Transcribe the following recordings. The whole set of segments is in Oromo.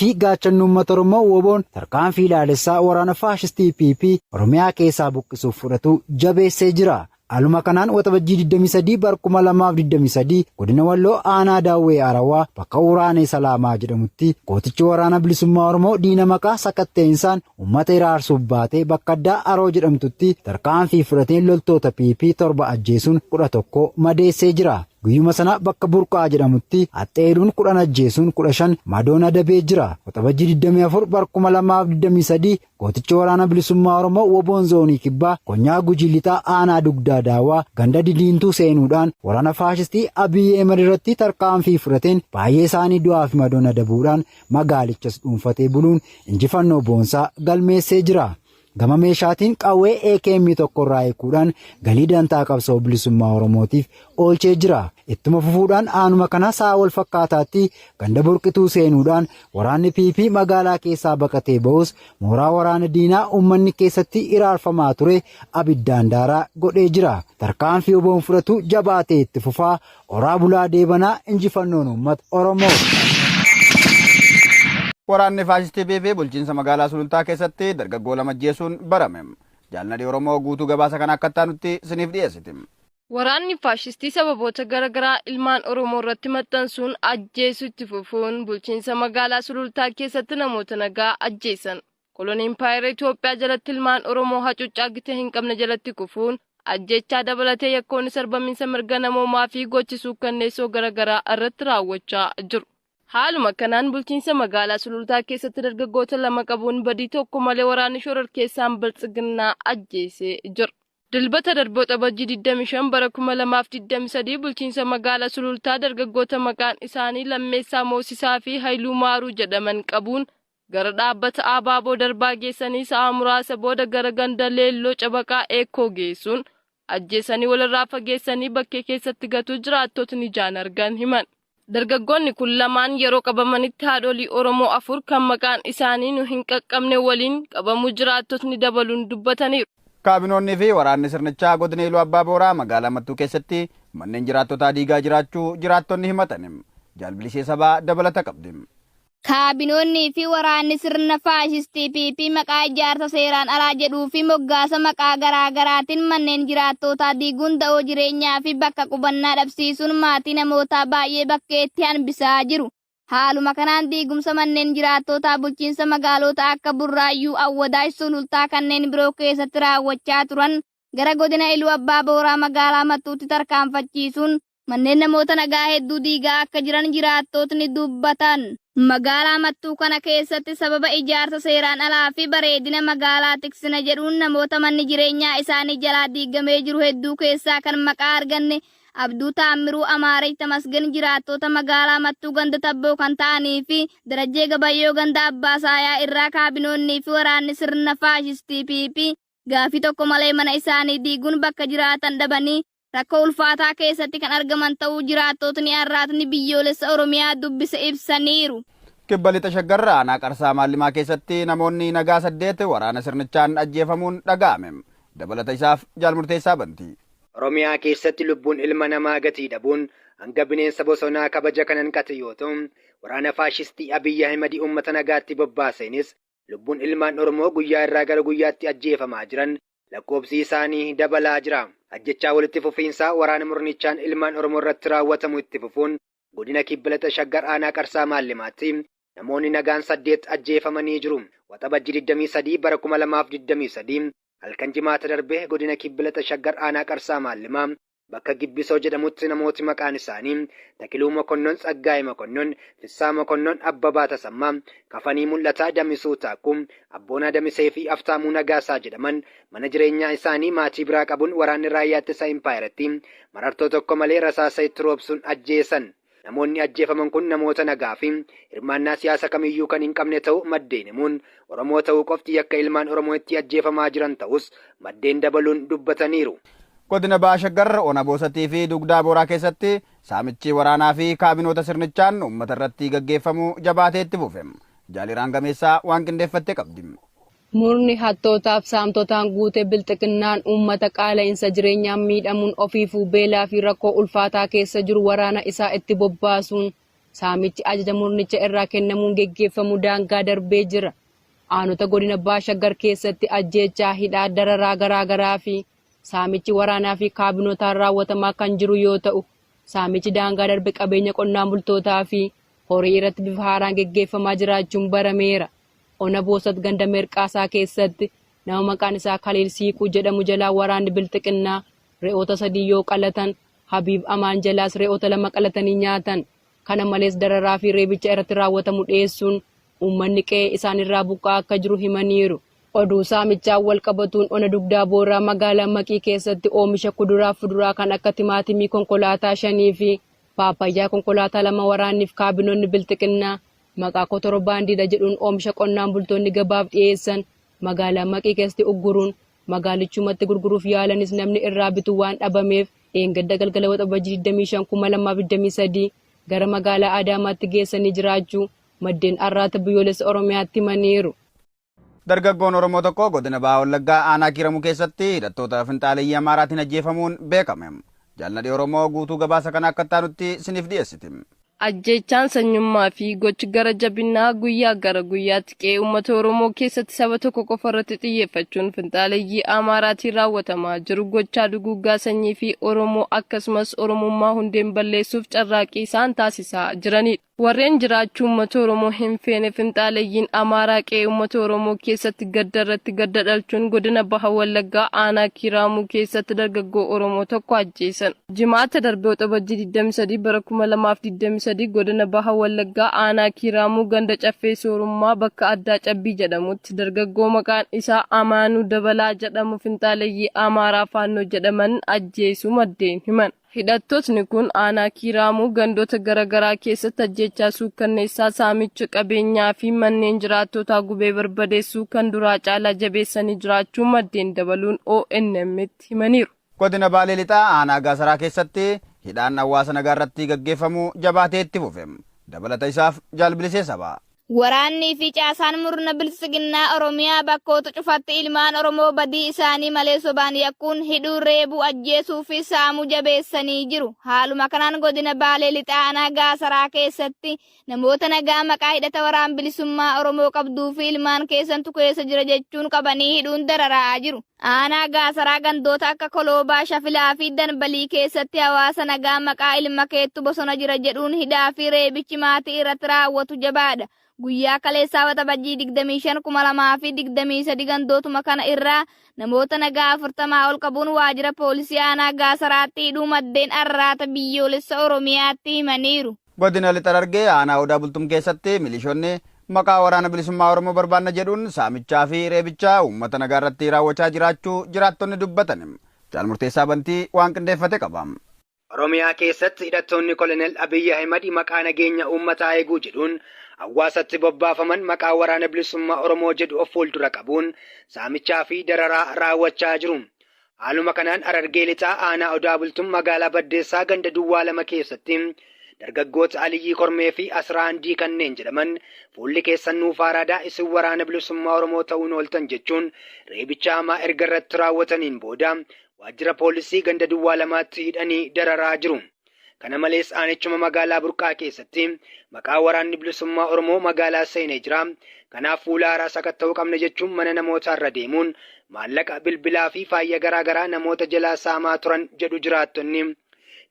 fi gaachanni uummata Oromoo WBOn tarkaanfii laalessaa waraana faashistii PP Oromiyaa keessaa buqqisuuf fudhatu jabeessee jira. Haaluma kanaan Waxabajjii 23 bar 2023 godina Walloo aanaa Daawwee Arawaa bakka Uraanee Salaamaa jedhamutti gootichi waraana bilisummaa Oromoo diina maqaa sakatta'insan uummata iraarsuuf baatee bakka addaa Aroo jedhamtutti tarkaanfii fudhateen loltoota PP 7 ajjeesuun 11 madeessee jira. Guyyuma sana bakka Burqaa jedhamutti axxeeruun 10 ajjeesuun 15 madoon adabee jira. Waxabajjii 24 bar 2023 gootichi waraana bilisummaa Oromoo WBOn zoonii kibbaa konyaa Gujii Lixaa aanaa Dugdaa Daawaa ganda Didiintuu seenuudhaan waraana faashistii Abiy Ahmed irratti tarkaanfii fudhateen baay'ee isaanii du'aa fi madoon adabuudhaan magaalichas dhuunfatee buluun injifannoo boonsaa galmeessee jira. Gama meeshaatiin qawwee AKM tokko irraa hiikuudhaan galii dantaa qabsoo bilisummaa Oromootiif oolchee jira. Ittuma fufuudhaan aanuma kana sa'a wal fakkaataatti ganda Burqituu seenuudhaan waraanni PP magaalaa keessaa baqatee ba'us mooraa waraana diinaa uummanni keessatti iraarfamaa ture abiddaan daaraa godhee jira. Tarkaanfii WBOn fudhatu jabaatee itti fufaa. Oraa bulaa deebanaa, injifannoon uummata Oromoo. Waraanni faashistii PP bulchiinsa magaalaa Sulultaa keessatti dargaggoo lama ajjeesuun barame. Jaalladhi Oromoo guutuu gabaasa kana akka taanutti isiniif dhiyeessiti. Waraanni faashistii sababoota garaagaraa ilmaan Oromoo irratti maxxansuun ajjeesuu itti fufuun bulchiinsa magaalaa Sulultaa keessatti namoota nagaa ajjeesan. Kolonii Impaayera Itoophiyaa jalatti ilmaan Oromoo hacuuccaa gita hin qabne jalatti kufuun ajjeechaa dabalatee yakkoonni sarbamiinsa mirga namoomaa fi gochi suukkanneessoo garaagaraa irratti raawwachaa jiru. Haaluma kanaan bulchiinsa magaalaa Sulultaa keessatti dargaggoota lama qabuun badii tokko malee waraanni shororkeessaan Biltsiginnaa ajjeesee jira. Dilbata darbe Waxabajjii 25 bara 2023 bulchiinsa magaalaa Sulultaa dargaggoota maqaan isaanii Lammeessaa Moosisaa fi Haayiluu Maaruu jedhaman qabuun gara dhaabbata Abaaboo Darbaa geessanii sa'a muraasa booda gara ganda Leelloo Cabaqaa Eekkoo geessuun ajjeesanii walirraa fageessanii bakkee keessatti gatuu jiraattotni ijaan argan himan. Dargaggoonni kun lamaan yeroo qabamanitti haadholii Oromoo 4 kan maqaan isaanii nu hin qaqqabne waliin qabamuu jiraattotni dabaluun dubbataniiru. Kaabinoonnii fi waraanni sirnichaa godina Iluu Abbaa Booraa magaalaa Mattuu keessatti manneen jiraattotaa diigaa jiraachuu jiraattonni himatan. Jaalbilisee Sabaa dabalata qabdi. Kaabinoonnii fi waraanni sirna faashistii PP maqaa ijaarsa seeraan alaa jedhuu fi moggaasa maqaa garaa garaatiin manneen jiraattootaa diiguun da'oo jireenyaa fi bakka qubannaa dhabsiisuun maatii namootaa baay'ee bakkeetti hanbisaa jiru. Haaluma kanaan diigumsa manneen jiraattootaa bulchiinsa magaaloota akka Burraayyuu, Awwadaay, Sulultaa kanneen biroo keessatti raawwachaa turan gara godina Iluu Abbaa Booraa magaalaa Mattuutti tarkaanfachiisuun manneen namoota nagaa hedduu diigaa akka jiran jiraattootni dubbatan. Magaalaa Mattuu kana keessatti sababa ijaarsa seeraan alaa fi bareedina magaalaa tiksina jedhuun namoota manni jireenyaa isaanii jalaa diigamee jiru hedduu keessaa kan maqaa arganne Abduu Taammiruu, Amaarech Tamasgen jiraattoota magaalaa Mattuu ganda Tabboo kan ta'anii fi Darajjee Gabayyoo ganda Abbaa Saayaa irraa kaabinoonnii fi waraanni sirna faashistii PP gaafii tokko malee mana isaanii diiguun bakka jiraatan dhabanii rakkoo ulfaataa keessatti kan argaman ta'uu jiraattootni Arraatni Biyyoolessa Oromiyaa dubbise ibsaniiru. Kibba Lixa Shaggar aanaa Qarsaa Maallimaa keessatti namoonni nagaa 8 waraana sirnichaan ajjeefamuun dhaga'ame. Dabalata isaaf Jaal Murteessaa Bantii. Oromiyaa keessatti lubbuun ilma namaa gatii dhabuun hanga bineensa bosonaa kabaja kan hanqate yoo ta'u, waraana faashistii Abiy Ahimad uummata nagaatti bobbaaseenis lubbuun ilmaan Oromoo guyyaa irraa gara guyyaatti ajjeefamaa jiran lakkoobsi isaanii dabalaa jira. Ajjechaa walitti fufiinsaa waraana murnichaan ilmaan Oromoo irratti raawwatamu itti fufuun godina Kibba Lixa Shaggar aanaa Qarsaa Maallimaatti namoonni nagaan 8 ajjeefamanii jiru. Waxabajji 23 bara 2023 halkan Jimaata darbe godina Kibba Lixa Shaggar aanaa Qarsaa Maallimaa bakka Gibbisoo jedhamutti namooti maqaan isaanii Takiluu Mokonnon, Tsaggaayee Mokonnon, Fissaa Mokonnon, Abbabaa Tasammaa, Kafanii Mul'ataa, Damisuu Taakkuu, Abboonaa Damisee fi Aftaamuu Nagaasaa jedhaman mana jireenyaa isaanii maatii biraa qabuun waraanni raayyaa ittisa impaayerattii marartoo tokko malee rasaasa itti roobsuun ajjeesan. Namoonni ajjeefaman kun namoota nagaa fi hirmaannaa siyaasa kamiyyuu kan hin qabne ta'uu maddeen himuun, Oromoo ta'uu qofti yakka ilmaan Oromoo itti ajjeefamaa jiran ta'us maddeen dabaluun dubbataniiru. Godina Baha Shaggar Ona Boosatii fi Dugdaa Booraa keessatti saamichi waraanaa fi kaabinoota sirnichaan uummata irratti gaggeeffamu jabaatee itti fufe. Jaaliraan Gameessaa waan qindeeffatte qabdi. Murni hattootaaf saamtotaan guute Bilxiginnaan uummata qaala'insa jireenyaan miidhamuun ofiifuu beelaa fi rakkoo ulfaataa keessa jiru waraana isaa itti bobbaasuun Saamichi ajaja murnicha irraa kennamuun geggeeffamu daangaa darbee jira. Aanota godina Baha Shaggar keessatti ajjeechaa, hidhaa, dararaa garaa garaa fi saamichi waraanaa fi kaabinotaan raawwatamaa kan jiru yoo ta'u, saamichi daangaa darbe qabeenya qonnaan bultootaa fi horii irratti bifa haaraan geggeeffamaa jiraachuun barameera. Ona Boosat ganda Merqaasaa keessatti nama maqaan isaa Kaliil Siiquu jedhamu jalaa waraanni Bilxiqinnaa re'oota 3 yoo qalatan, Habiib Amaan jalaas re'oota 2 qalatanii nyaatan. Kana malees dararaa fi reebicha irratti raawwatamu dheessuun uummanni qe'ee isaaniirraa buqqa'aa akka jiru himaniiru. Oduu saamichaan wal qabatuun ona Dugdaa Booraa magaalaa Maqii keessatti oomisha kuduraa fi fuduraa kan akka timaatimii konkolaataa 5 fi paappayyaa konkolaataa 2 waraanni fi kaabinoonni Bilxiqinnaa maqaa kotorobaandiidha jedhuun oomisha qonnaan bultoonni gabaaf dhiyeessan magaalaa Maqii keessatti ugguruun magaalichumatti gurguruuf yaalanis namni irraa bitu waan dhabameef dheengadda galgala Waxabajjii 25, 2023 gara magaalaa Adaamaatti geessanii jiraachuu maddeen Arraata Biyyoolessa Oromiyaatti himaniiru. Dargaggoon Oromoo tokko godina Baha Wallaggaa aanaa Kiiramuu keessatti hidhattoota finxaaleyyii Amaaraatiin ajjeefamuun beekame. Jaal Nadhii Oromoo guutuu gabaasa kana akka itti aanutti isiniif dhiyeessiti. Ajjeechaan sanyummaa fi gochi gara jabinnaa guyyaa gara guyyaatti qe'ee uummata Oromoo keessatti saba tokko qofa irratti xiyyeeffachuun finxaaleyyii Amaaraatiin raawwatamaa jiru gochaa duguuggaa sanyii fi Oromoo akkasumas Oromummaa hundeen balleessuuf carraaqqii isaan taasisaa jiranidha. Warreen jiraachuu uummata Oromoo hin feene finxaaleyyiin Amaaraa qe'ee uummata Oromoo keessatti gadda irratti gadda dhalchuun godina Baha Wallaggaa aanaa Kiiraamuu keessatti dargaggoo Oromoo tokko ajjeesan. Jimaata darbe Waxabajjii 23 bara 2023 godina Baha Wallaggaa aanaa Kiiraamuu ganda Caffee Soorummaa bakka addaa Cabbii jedhamutti dargaggoo maqaan isaa Amaanuu Dabalaa jedhamu finxaaleyyii Amaaraa Faannoo jedhaman ajjeesuu maddeen himan. Hidhattootni kun aanaa Kiiraamuu gandoota gara garaa keessatti ajjeechaa suukkanneessaa, saamicha qabeenyaa fi manneen jiraattootaa gubee barbadeessuu kan duraa caalaa jabeessanii jiraachuu maddeen dabaluun ONM'tti himaniiru. Godina Baalee Lixaa aanaa Gaasaraa keessatti hidhaan hawaasa nagaa irratti gaggeeffamu jabaatee itti fufe. Dabalata isaaf Jaal Bilisee Sabaa. Waraannii fi caasaan murna Biltsiginnaa Oromiyaa bakkoota cufatti ilmaan Oromoo badii isaanii malee sobaan yakkuun hidhuu, reebuu, ajjeesuu fi saamuu jabeessanii jiru. Haaluma kanaan godina Baalee Lixaa aanaa Gaasaraa keessatti namoota nagaa maqaa hidhata Waraan Bilisummaa Oromoo qabduu fi ilmaan keessantu keessa jira jechuun qabanii hidhuun dararaa jiru. Aanaa Gaasaraa gandoota akka Koloobaa, Shafilaa fi Danbalii keessatti hawaasa nagaa maqaa ilma keettu bosona jira jedhuun hidhaa fi reebichi maatii irratti raawwatu jabaadha. Guyyaa kaleessaa Waxabajjii 25, 2023 gandootuma kana irraa namoota nagaa 40 ol qabuun waajjira poolisii aanaa Gaasaraatti hidhuu maddeen Arraata Biyyoolessa Oromiyaatti himaniiru. Godina Lixa Harargee aanaa Odaa Bultum keessatti milishoonni maqaa Waraana Bilisummaa Oromoo barbaanna jedhuun saamichaa fi reebicha uummata nagaa irratti raawwachaa jiraachuu jiraattonni dubbatan. Jaal Murteessaa Bantii waan qindeeffate qaba. Oromiyaa keessatti hidhattoonni Kolonel Abiy Ahimed maqaa nageenya uummataa eeguu jedhuun hawaasatti bobbaafaman maqaa Waraana Bilisummaa Oromoo jedhu of fuuldura qabuun saamichaa fi dararaa raawwachaa jiru. Haaluma kanaan Harargee Lixaa aanaa Odaa Bultum magaalaa Baddeessaa ganda duwwaa 2 keessatti dargaggoota Aliyyii Kormee fi Asraandii kanneen jedhaman fuulli keessan nuuf haaraadha isin Waraana Bilisummaa Oromoo ta'uun ooltan jechuun reebicha hamaa erga irratti raawwataniin booda waajjira poolisii ganda duwwaa 2tti hidhanii dararaa jiru. Kana malees aanichuma magaalaa Burqaa keessatti maqaa Waraanni Bilisummaa Oromoo magaalaa seenee jira, kanaaf fuula haaraa sakatta'uu qabna jechuun mana namootaarra deemuun maallaqa, bilbilaa fi faaya garaa garaa namoota jalaa saamaa turan jedhu jiraattonni.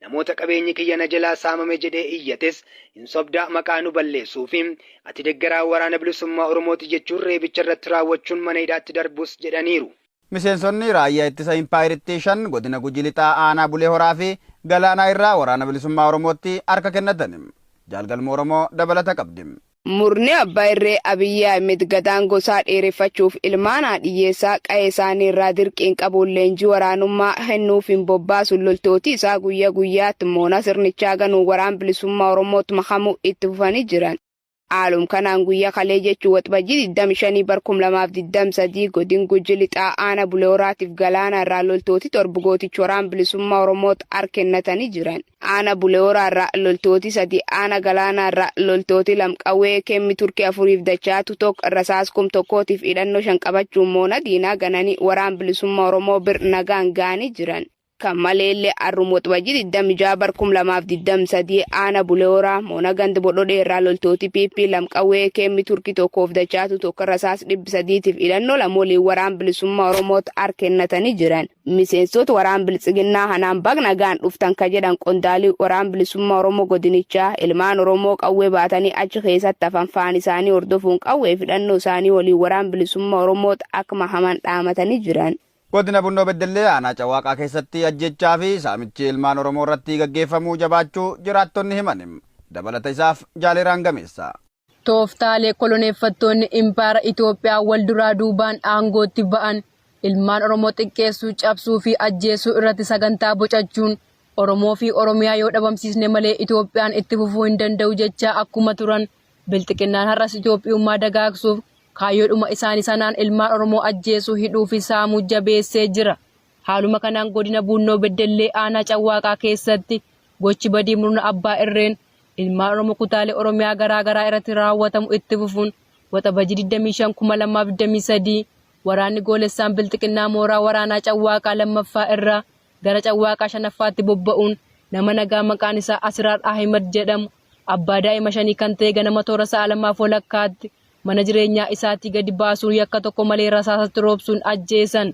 Namoota qabeenyi kiyya na jalaa saamame jedhee iyyates hin sobdaa maqaa nu balleessuufi ati deggeraa Waraana Bilisummaa Oromooti jechuun reebicha irratti raawwachuun mana hidhaatti darbus jedhaniiru. Miseensonni raayyaa ittisa impaayerittii 5 godina Gujii Lixaa aanaa Bulee Horaa fi Galaanaa irraa Waraana Bilisummaa Oromootti harka kennatan. Jaal Galmoo Oromoo dabalata qabdi. Murni abbaa irree Abiy Ahimed gadaan gosaa dheereffachuuf ilmaan haadhiyyeessaa qa'ee isaanii irraa dirqiin qabuun leenjii waraanummaa kennuufiin bobbaasuun loltooti isaa guyya guyyaatti moonaa sirnichaa ganuun Waraan Bilisummaa Oromootti makamuu itti fufanii jiran. Haalum kanaan guyya kalee jechuun Waxbajjii 25 bar 2023 godin Guji Lixaa aana Bulee Horaatiif Galaanaa irraa loltooti 7 gooticha Waraan Bilisummaa Oromoot hark kennatanii jiran. Aana Bulee Horaa irraa loltooti 3, aana Galaanaa irraa loltooti 2 qawwee akm Turkii 4f dachaatu 1, rasaas kum 1tiif hidhannoo 5 qabachuun moona diinaa gananii Waraan Bilisummaa Oromoo bir nagaan ga'anii jiran. Kan maleellee arruma Waxabajjii 26 bar 2023 aana Bulee Horaa moona ganda Bodhodhee irraa loltooti PP lam qawwee AKM Turkii tokkoof dachaatu tokko rasaas 300tiif hidhannoo lama waliin waraan bilisummaa Oromootti har kennatanii jiran. Miseensota waraan biltsiginnaa hanaan bag nagaan dhuftan ka jedhan qondaalii waraan bilisummaa Oromoo godinichaa ilmaan Oromoo qawwee baatanii achi keessatti hafan faan isaanii hordofuun qawwee fi hidhannoo isaanii waliin waraan bilisummaa Oromootti akka mahaman dhaamatanii jiran. Godina Bunnoo Beddellee aanaa Cawaaqaa keessatti ajjechaa fi saamichi ilmaan Oromoo irratti gaggeeffamuu jabaachuu jiraattonni himan. Dabalata isaaf Jaaleeraan Gameessa. Tooftaalee koloneeffattoonni impaayera Itoophiyaa wal duraa duubaan aangootti ba'an ilmaan Oromoo xiqqeessuu, cabsuu fi ajjeesuu irratti sagantaa bocachuun Oromoo fi Oromiyaa yoo dhabamsiisne malee Itoophiyaan itti fufuu hin danda'u jechaa akkuma turan Bilxiqinnaan har'as Itoophiyummaa dagaagsuuf kaayyoodhuma isaanii sanaan ilmaan Oromoo ajjeesuu, hidhuu fi saamuu jabeessee jira. Haaluma kanaan godina Buunnoo Beddellee aanaa Cawwaaqaa keessatti gochi badii murna abbaa irreen ilmaan Oromoo kutaalee Oromiyaa garaa garaa irratti raawwatamu itti fufuun Waxabajjii 25, 2023 waraanni goolessaan Bilxiqinnaa mooraa waraanaa Cawwaaqaa 2ffaa irraa gara Cawwaaqaa 5ffaatti bobba'uun nama nagaa maqaan isaa Asiraar Ahimad jedhamu abbaa daa'ima shanii kan ta'e ganama toora sa'a lamaaf walakkaatti mana jireenyaa isaatii gadi baasuun yakka tokko malee rasaasatti roobsuun ajjeesan.